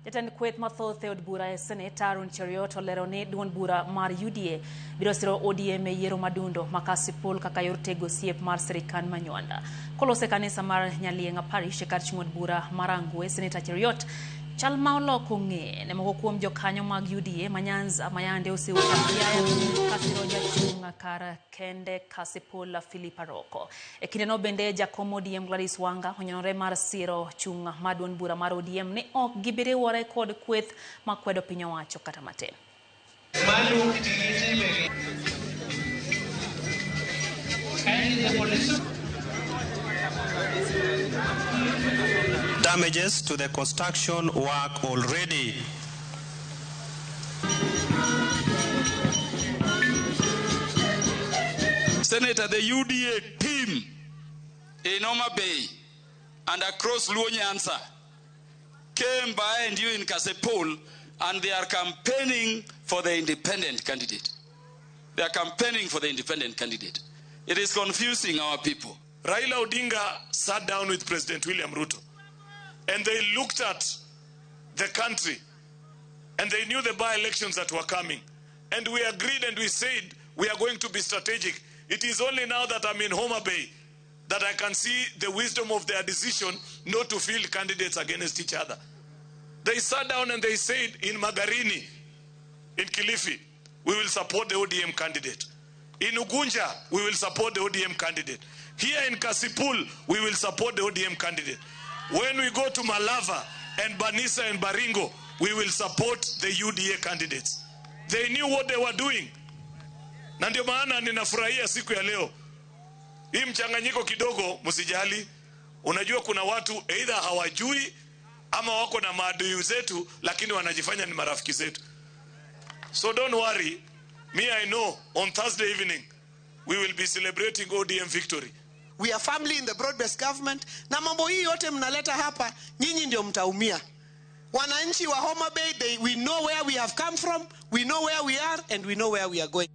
Jatend kweth mathoth e od bura e Senate Aaron Cheruiyot olero ni duond bura mar UDA biro siro ODM e yiero madundo ma Kasipul kaka yor tego osiep mar sirikand Manywanda. Kolose kanisa mar Nyalieng'a Parish e kar chung' od bura mar Rangwe, Seneta Cheruiyot chal ma oloko ng'eye ne moko kuom jokanyo mag UDA ma Nyanza ma yande osewuok apiaya kasiro jachung' kar kende Kasipul Philip Aroko. E kindeno bende jakom ODM Gladys Wanga onyenore mar siro chung' mar duond bura mar ODM ni ok gibiriwore kod kweth makwedo piny owacho kata matin. Damages to the construction work already. Senator, the UDA team in Homa Bay and across Luo Nyanza came behind you in Kasipul, and they are campaigning for the independent candidate. They are campaigning for the independent candidate. It is confusing our people. Raila Odinga sat down with President William Ruto and they looked at the country and they knew the by-elections that were coming. And we agreed and we said we are going to be strategic. It is only now that I'm in Homa Bay that I can see the wisdom of their decision not to field candidates against each other. They sat down and they said in Magarini, in Kilifi, we will support the ODM candidate. In Ugunja, we will support the ODM candidate. Here in Kasipul, we will support the ODM candidate. When we go to Malava and Banisa and Baringo, we will support the UDA candidates. They knew what they were doing. Na ndio maana ninafurahia siku ya leo. Hii mchanganyiko kidogo msijali. Unajua kuna watu either hawajui ama wako na maadui zetu lakini wanajifanya ni marafiki zetu. So don't worry. Me, I know on Thursday evening we will be celebrating ODM victory. We are family in the broad-based government. Na mambo hii yote mnaleta hapa, nyinyi ndio mtaumia. Wananchi wa Homa Bay, we know where we have come from, we know where we are, and we know where we are going.